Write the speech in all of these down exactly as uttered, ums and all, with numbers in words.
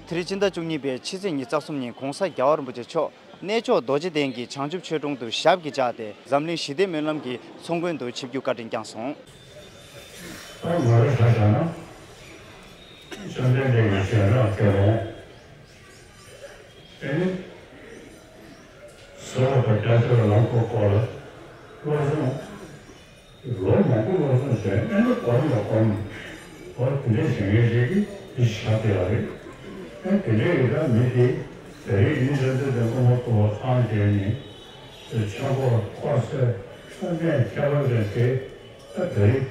དེ་རིང་སྤྱི་ཟླ་བཅུ་གཉིས་པའི་ཕྱི་ཚེས་ཉི་ཤུ་རྩ་གསུམ་ཉིན་གོང་ས་རྒྱལ་བ་རིན་པོ་ཆེ་མཆོག་གནས་མཆོག་རྡོ་རྗེ་གདན་གྱི་བྱང་ཆུབ་ཆོས་དྲུང་དུ་ཞབས་ཀྱིས་བཅགས་ཏེ་འཛམ་གླིང་ཞི་བདེའི་སྨོན་ལམ་གྱི་ཚོགས་མགོན་དུ་ཆིབས་བསྒྱུར་བཀའ་དྲིན་བསྐྱངས་སོང་། ད་ང་རང་ཆ་བཞག་ན། བཅོམ་ལྡན་འདས་ཀྱི་བྱོན་རང་དགེ་སློང་། ཨེ་ནི། ཟབ་པ་དང་རྒྱ་ཆེ་བའི་ལམ་གྱི་སྐོར་ལ་བློ་སྦྱོང་། ལོ་མང་པོ་བློ་སྦྱོང་བྱས། ཨེ་ནི་སྒོམ་ལ་སྒོམ། འོ་དེ་འདྲའི་བྱེད་མཁན་ཞིག་གིས་འདི་བཞག་བསྡད་ཡོད་རེད། ཨེ་དེ་འདྲའི་ཡི་དྭགས་མི་དེ་དེ་རིང་ནི་བཅོམ་ལྡན་འདས་མངོན་པར་རྫོགས་པར་སངས་རྒྱས་ནས། ཆོས་འཁོར་འཁོར་སའི་གནས་ཁྱད་པར་ཅན་དེ། ད་དེ་རིང་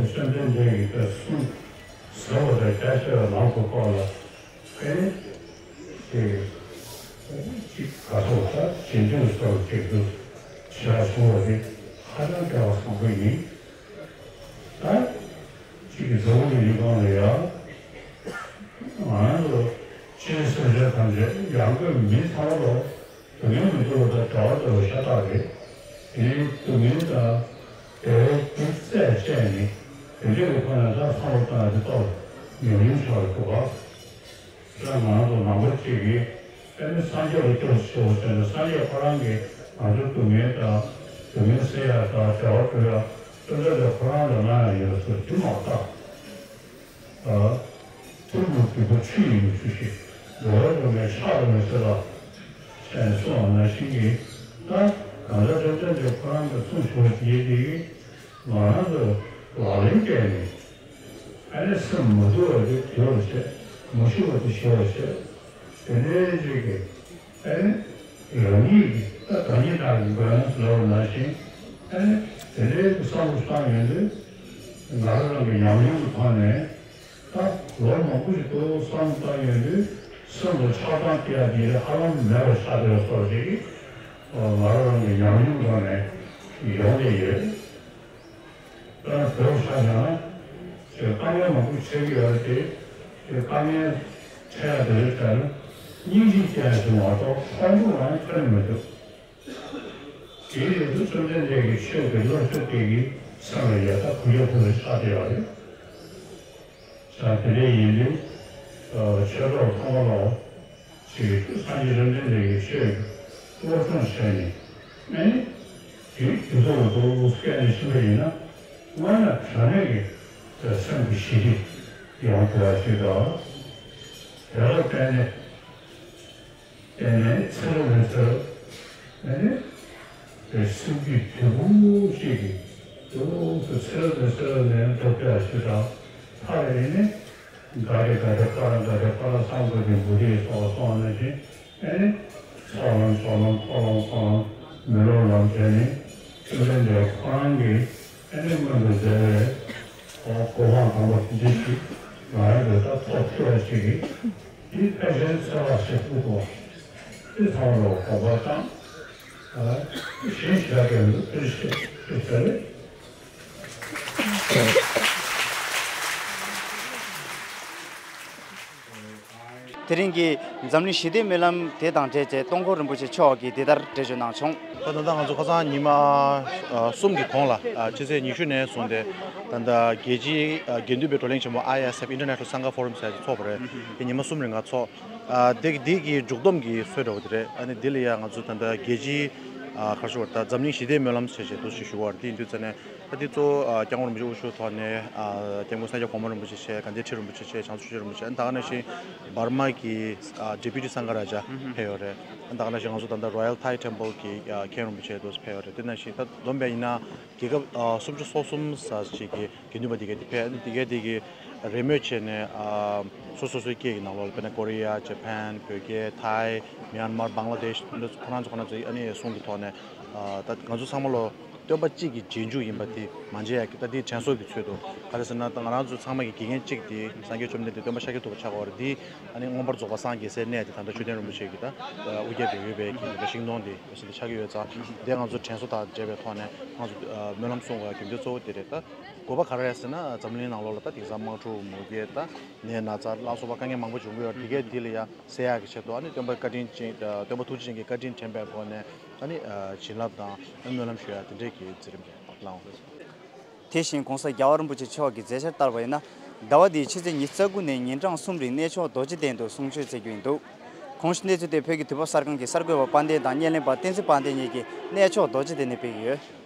བཅོམ་ལྡན་འདས་ཀྱིས་ད་གསུང་ཟབ་པ་དང་རྒྱ་ཆེ་བའི་ལམ་གྱི་སྐོར་ལ། ཨེ་ནི། དེ་གཅིག་ག་ཐོག་ད་རྗེས་མཐུན་སོགས་ཅིག་ཏུ་ཞལ་གསུང་བ་དེ་ཧ་ཅང་སྐལ་བ་བཟང་པོ་ཡིན། ད་གཅིག་གི་གཟུགས་ཀྱི་ཡུལ་གང་ལ་ཡང་། ང་རང་ཚོ་སྤྱིར་སེམས་ཅན་ཐམས་ཅད་ཡང་སྒོས་མི་ཚང་མ་ལོ་སྡུག་བསྔལ་མི་འདུག་ལ་ད་གྲྭ་བ་ལྟ་བུ་ཤ་སྟག་རེད། དེ་ནི་སྡུག་བསྔལ་དང་བདེ་བའི་རྒྱུ་རྩད་བཅད་ནས་དེ་འདྲ་གི་ཐོག་ནས་ད་བསམ་བློ་བཏང་ཡ་དེ་ཏོག་ཉམས་མྱོང་ཆགས་རེད་འདུག་ག་ད་ང་རང་ཚོ་ནང་པ་གཅིག་གིས་ཨེ་ནི་སངས་རྒྱས་ལ་སྐྱབས་སུ་མཆིའོ་ཟེར་ནས་སངས་རྒྱས་ཁོ་རང་གིས་ང་ཚོའི་སྡུག་བསྔལ་དང་སྡུག་བསྔལ་སེལ་ཡ་དང་བདེ་བ་སྒྲུབ་ཡ་སྐུ་ཚེ་ལ་ཁོ་རང་ལ་གནང་ཡ་ཡོད་ཟེར་དེ་མ་བརྟགས། ཐུབ་རྒྱུ་རྒྱུ་པོ་ཆུ་ཡིན་ཆུ་ཞིག་འགྲོ་བའི་སྒོ་ནས་ཆགས་རུང་ཟེར་ལ། ཞེས་གསུངས་པ་ནང་བཞིན་གྱི་ད་གང་ལྟར་བཅོམ་ལྡན་འདས་ཁོ་རང་གི་གསུང་ཞུ་བ་ཞིག་ཡིན་དེ་ང་རང་ཚོ་ལག་ལེན་བཀལ་ནས་ཨ་ནི་སེམས་མ་དུལ་བ་དེ་དུལ་བར་བྱེད། མ་ཞུ་བ་དེ་ཞུ་བར་བྱེད། དེ་འདྲའི་ཅིག་གི་ཨེ་ནི། རང་ཉིད་ཀྱིས་ད་བདག་ཉིད་བདག་གིས་འགོད་ལབ་པ་ནང་བཞིན། ཨེ་ནི། དེ་འདྲའི་བསམ་བློ་བཏང་ཡོང་དུས། ང་རང་རང་གི་ཉམས་མྱོང་གི་ཐོག་ནས། ད་ལོ་མང་པོ་ཞིག་ཏུ་བསམ་བློ་བཏང་ཡོང་དུས། སེམས་ལ་ཆགས་སྡང་སྐྱེ་ཡ་དེ་ཧ་ལམ་མེད་པ་ཆགས་བསྡད་པ་སོགས་ཅིག་ང་རང་རང་གི་ཉམས་མྱོང་ཐོག་ནས་ཡོང་བསྡད་ཡོད། ད་བོད་ཆ་བཞག་ན། དཀའ་ངལ་མང་པོ་འཕྲད་ཀྱི་ཡོད་རེད་དེ། དཀའ་ངལ་འཕྲད་ཡ་དེ་རེད་དྲན་ན། སྙིང་རྗེ་སྐྱེ་ཡ་ཞིག་མ་གཏོགས་ཁོང་ཁྲོ་རང་ཐོན་མི་འདུག་དེའི་རྗེས་སུ་བཅོམ་ལྡན་འདས་ཀྱི་ཆོས་ཀྱི་བློ་ཆོས་དེ་གིས་སེམས་ལ་ཡ་ད་གུ་ཡངས་ཐུབ་པ་ཆགས་བསྡད་ཡོད་རེད། ད་དེ་འདྲ་ཡིན་དུས། ཆོས་གྲོགས་ཚང་མ་ལ། ཞེས་སངས་རྒྱས་བཅོམ་ལྡན་འདས་ཀྱི་ཆོས་སློབ་སྦྱོང་བྱས་ནས། ཨེ་ནི། དེའི་དུས་ཐོག་ལ་འདུག་སྐད་ནས་ཤེས་པ་ཡིན་ན། སྔོན་ལ་དྲང་གནས་ཀྱི་སེམས་ཀྱི་ཞི་བདེ་ཡོང་ཐུབ་པ་ཞིག་དང་། དེ་ལ་བརྟེན་ནས། བརྟེན་ནས་ཚེ་རབས་ནས་ཚེ་རབས། ཨེ་ནི། དེ་སེམས་རྒྱུད་དུལ་པོ་ཞིག་གིས་ཏོག་ཙམ་ཚེ་རབས་ནས་ཚེ་རབས་ནས་འགྲོ་བསྡད་ཞིག་དང་། མཐའ་ཡས་ནས། ག་རེ་ག་རེ་ཀ་ར་ག་རེ་ཀ་ར་སངས་རྒྱས་ཀྱི་མུ་སྟེགས་སོགས་སོང་ནང་བཞིན། ཨེ་ནི། ཚོགས་ལམ་ཚོགས་ལམ་འཁོར་ལམ་འཁོར་ལམ་མི་སློབ་ལམ་བྱས་ནས་བཅོམ་ལྡན་འདས་ཁོ་རང་གིས་ཨེ་ནི་མངོན་དུ་མཛད་པའི་གོ་འཕང་དམ་པ་དེ་འདྲ་ཞིག་ང་རང་ཚོས་ད་ཐོབ་ཐུབ་པ་ཞིག་གིས་འདི་ཕལ་ཆེར་ཚོད་དཔག་བྱེད་ཐུབ་ཐུབ་པ་འདི་ཚང་མ་ལ་དགོངས་པ་བཏང་། ད་གཞན་ཞིག་ལ་ཀྱང་འདུག་ཐུགས་རྗེ་ཆེ་ཞེས་ཟེར་རེད། དེ་རིང་གི་འཛམ་གླིང་ཞི་བདེའི་སྨོན་ལམ་དེ་དང་འབྲེལ་ཏེ་སྟོང་འཁོར་རིན་པོ་ཆེ་མཆོག་གིས་འདི་ལྟར་འགྲེལ་བརྗོད་གནང་བྱུང་། ད་ད་ལྟ་ང་ཚོ་ཁ་སང་ཉི་མ་ཨ་གསུམ་གྱི་གོང་ལ་ཨ་ཕྱི་ཚེས་ཉི་ཤུ་ནས་བཟུང་སྟེ་ད་ལྟ་རྒྱལ་སྤྱིའི་ཨ་དགེ་འདུན་པའི་བགྲོ་གླེང་ཆེན་མོ་ཨའི་ཨེས་ཨེཕ་International Sangha Forum ཟེར་ཡག་ཅིག་ཚོགས་པ་རེད། དེ་ཉི་མ་གསུམ་རིང་ག་ཚོགས། ཨ་དེ་དེ་གི་མཇུག་བསྡོམས་ཀྱི་སྲོལ་འདྲ་བོ་དེ་རེད། ཨ་ནི་དེ་ལ་ཡང་ང་ཚོ་ད་ལྟ་རྒྱལ་སྤྱིའི་ཨ་ག་རེ་ཞུ་དགོས་རེད། ད་འཛམ་གླིང་ཞི་བདེའི་སྨོན་ལམ་ཟེར་བྱས་འདུག་སེ་ཞུ་དགོས་རེད། དེ་ཡིན་དུས་ཙ་ནས་ད་དེ་གཙོ་བོ་ཨ་སྐྱབས་མགོན་རིན་པོ་ཆེ་དབུ་བཞུགས་ཐོག་ནས་ཨ་སྐྱབས་མགོན་ས་སྐྱ་གོང་མ་རིན་པོ་ཆེ་བྱས། དགའ་ལྡན་ཁྲི་རིན་པོ་ཆེ་བྱས། བྱང་ཆུབ་ཤིང་རིན་པོ་ཆེ། ཨ་ནི་ད་ག་ནང་བཞིན་འབར་མ་གི་ཨ་Deputy Sangha Raja་ཕེབས་ཡོད་རེད། ཨ་ནི་ད་ག་ནང་བཞིན་ང་ཚོ་ད་ལྟ་Royal Thai Temple་གི་ཨ་མཁན་རིན་པོ་ཆེ་འདུག་སེ་ཕེབས་ཡོད་རེད། དེ་ནང་བཞིན་ད་བསྡོམས་པ་ཡིན་ན་རྒྱལ་ཁབ་ཨ་སུམ་ཅུ་སོ་གསུམ་ཙམ་ཅིག་གི་དགེ་འདུན་པ་དེ་གའི་དེ་ཕེབས། དེ་གའི་དེ་གི་རེས་མོས་བྱས་ནས་ཨ་སོ་སོ་སོའི་སྐད་ཀྱི་ནང་ལོགས་ལ་དཔེར་ན་ཀོ་རི་ཡ། ཇ་པན། བོད་སྐད། ཐའི། མྱན་མར། བང་ལ་དེཤ། འདི་ཚོ་ཁོ་རང་ཚོ་ཁོ་རང་ཚོའི་ཨ་ནི་གསུང་གི་ཐོག་ནས་ཨ་ད་ང་ཚོ་ཚང་མ་ལོ་ སྟོན་པ་གཅིག་གི་རྗེས་འཇུག་ཡིན་པ་དེ་མ་བརྗེད་ཡ་གི། ད་དེ་དྲན་གསོ་གི་ཚུལ་དུ་ག་རེ་ཟེར་ན། ད་ང་རང་ཚོ་ཚང་མ་གི་དགེ་རྒན་གཅིག་དེ་སངས་རྒྱས་བཅོམ་ལྡན་འདས་སྟོན་པ་ཤཱཀྱ་ཐུབ་པ་ཆགས་ཀྱི་ཡོད་རེད། དེ་ཨ་ནི་མངོན་པར་རྫོགས་པ་སངས་རྒྱས་སའི་གནས་དེ་ད་ལྟ་མཆོད་རྟེན་རིན་པོ་ཆེ་གི་ད་དབུ་རྒྱན་དུ་ཡོད་པའི་གི་ད་ཤིང་སྡོང་དེ་ཆགས་ཀྱི་ཡོད་ཙང་། དེ་ང་ཚོ་དྲན་གསོ་དང་འབྲེལ་བའི་ཐོག་ནས་ང་ཚོ་སྨོན་ལམ་གསུང་དགོས་ཡ་གི་དོན་གཙོ་བོ་དེ་རེད། ད་དགོས་པ་ག་རེ་རེད་ཟེར་ན། འཛམ་གླིང་ནང་ལོགས་ལ་ད་དེང་སང་དམག་འཁྲུག་མུ་གེ་ད་ནད་ན་ཚ་ལ་སོགས་པ་དཀའ་ངལ་མང་པོ་འབྱུང་གི་ཡོད་རེད། དེ་གའི་དེ་ལ་ཡ་སེལ་ཡག་གི་ཆེད་དུ་ཨ་ནི་སྟོན་པ་བཀའ་དྲིན་ཅན། སྟོན་པ་ཐུགས་རྗེ་ཅན་གྱི་བཀའ་དྲིན་དྲན་པའི་སྒོ་ནས་ཨ་ནི་བྱིན་རླབས་དང་སྨོན་ལམ་ཞུ་ཡ་དེ་འདྲས་ཀྱི་མཛད་རིམ་རེད། ལགས་འོང་། དེ་བཞིན་༸གོང་ས་༸རྒྱལ་བ་རིན་པོ་ཆེ་མཆོག་གི་མཛད་འཆར་ལྟར་བ་ཡིན་ན། ཟླ་བ་འདིའི་ཕྱི་ཚེས་ཉི་ཤུ་རྩ་དགུ་ནས་ཉིན་གྲངས་གསུམ་རིང་གནས་མཆོག་རྡོ་རྗེ་གདན་དུ་གསུང་ཆོས་མཛད་རྒྱུ་ཡིན་འདུག། གོང་ཞུས་གནས་ཚུལ་དེ་བོད་ཀྱི་དུས་བབ་གསར་ཁང་གི་གསར་འགོད་པ་དཔལ་ལྡན་དང་བརྙན་ལེན་པ་བསྟན་འཛིན་དཔལ་ལྡན་གཉིས་ཀྱིས་གནས་མཆོག་རྡོ་རྗེ་གདན་ནས་སྤེལ་གྱི་ཡོད།